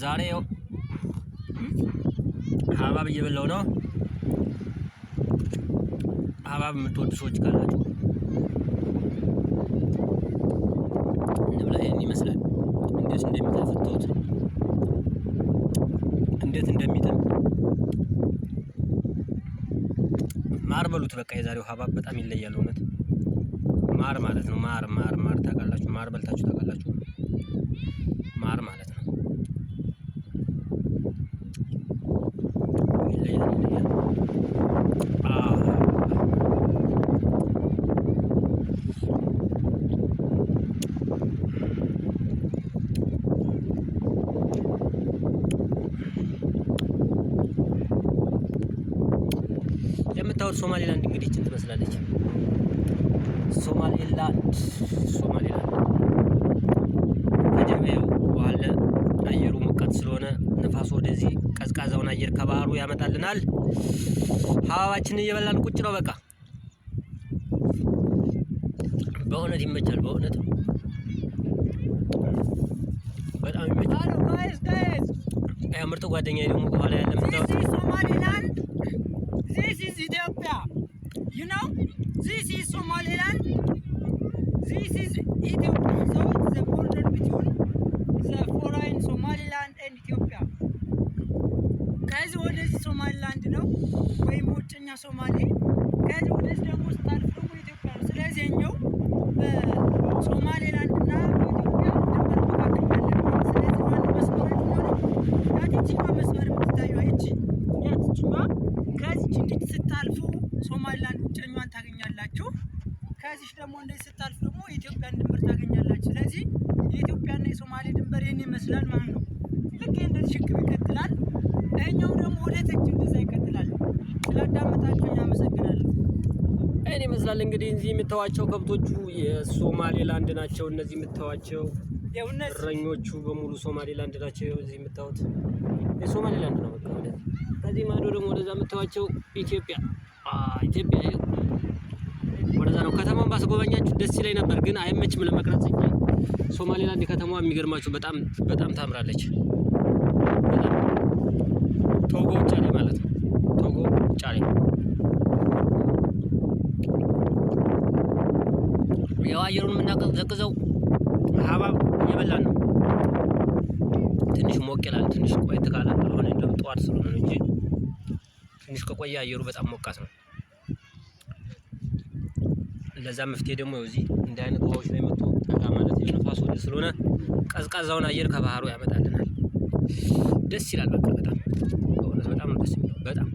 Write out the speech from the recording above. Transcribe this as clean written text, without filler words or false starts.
ዛሬ ያው ሀባብ እየበላው ነው። ሀባብ የምትወዱ ሰዎች ካላችሁ እንብላ። ይሄን ይመስላል። እንዴት እንደሚጣፍጥ ተውት፣ እንዴት እንደሚጥም። ማር በሉት በቃ። የዛሬው ሀባብ በጣም ይለያል። እውነት ማር ማለት ነው። ማር ማር ማር ታውቃላችሁ? ማር በልታችሁ ታውቃላችሁ? ማር ማለት ነው። ይለያል፣ ይለያል። የምታዩት ሶማሌላንድ እንግዲህ ይችን ትመስላለች። ሶማሌላንድ፣ ሶማሌላንድ ከጀርባ ያው ውሃ አለ። አየሩ ሞቃት ስለሆነ ነፋሱ ወደዚህ ቀዝቃዛውን አየር ከባህሩ ያመጣልናል። ሀባባችንን እየበላን ቁጭ ነው በቃ። በእውነት ይመቻል። በእውነት በጣም ይመቻል። Hello guys, guys. ያው ምርጥ ጓደኛዬ ደግሞ ከኋላ ያለ This የምታዩት is Somaliland. This is Ethiopia. You know, this is Somaliland. This is Ethiopia. So it's the border between the foreign Somaliland and Ethiopia. ከዚህ ወደዚህ ሶማሊላንድ ነው ወይም ውጭኛ ሶማሌ። ከዚህ ወደዚህ ደግሞ ስታልፍ ደግሞ ኢትዮጵያ ነው። ስለዚህ እኛው በሶማሌላንድ እና በኢትዮጵያ ድንበር መካከል ያለ ነው። ስለዚህ ዋና መስመር የትኛው ነው? ያችኛዋ መስመር የምትታየው ይቺ ያችኛዋ፣ ከዚች እንዲህ ስታልፉ ሶማሊላንድ ውጨኛዋን ታገኛላችሁ። ከዚች ደግሞ እንደዚህ ስታልፉ ደግሞ የኢትዮጵያን ድንበር ታገኛላችሁ። ስለዚህ የኢትዮጵያና የሶማሌ ድንበር ይህን ይመስላል ማለት ነው። ልክ ይህ እንደዚህ ሽቅብ ይቀጥላል። ይኸኛው ደግሞ ወደ ታች እንደዛ ይቀጥላል። ስላዳመጣችሁኝ አመሰግናለሁ። ይህን ይመስላል እንግዲህ። እዚህ የምታዩዋቸው ከብቶቹ የሶማሌላንድ ናቸው። እነዚህ የምታዩዋቸው ያው እነዚህ እረኞቹ በሙሉ ሶማሌላንድ ናቸው። እዚህ የምታዩት የሶማሌላንድ ነው። በቃ ወደዚህ ከዚህ ማዶ ደግሞ ወደዛ የምታዩዋቸው ኢትዮጵያ፣ ኢትዮጵያ ይኸው ወደዛ ነው። ከተማውን ባስጎበኛችሁ ደስ ይለኝ ነበር፣ ግን አይመችም ለመቅረጽ እንጂ ሶማሌላንድ ከተማዋ የሚገርማችሁ በጣም በጣም ታምራለች። በጣም ቶጎ ውጫሌ ማለት ነው። ቶጎ ውጫሌ። ያው አየሩን የምናቀዘቅዘው ሀባብ እየበላን ነው። ትንሽ ሞቅ ይላል። ትንሽ ቆየት ካለ፣ አሁን እንደውም ጠዋት ስለሆነ ነው እንጂ ትንሽ ከቆየ አየሩ በጣም ሞቃት ነው። ለዛ መፍትሄ ደግሞ እዚህ እንደ አይነት ውሃዎች ላይ መጥቶ ጠጋ ማለት ነው። ነፋስ ወደ ስለሆነ ቀዝቃዛውን አየር ከባህሩ ያመጣልናል። ደስ ይላል። በቃ በጣም በእውነት በጣም ነው ደስ የሚለው በጣም።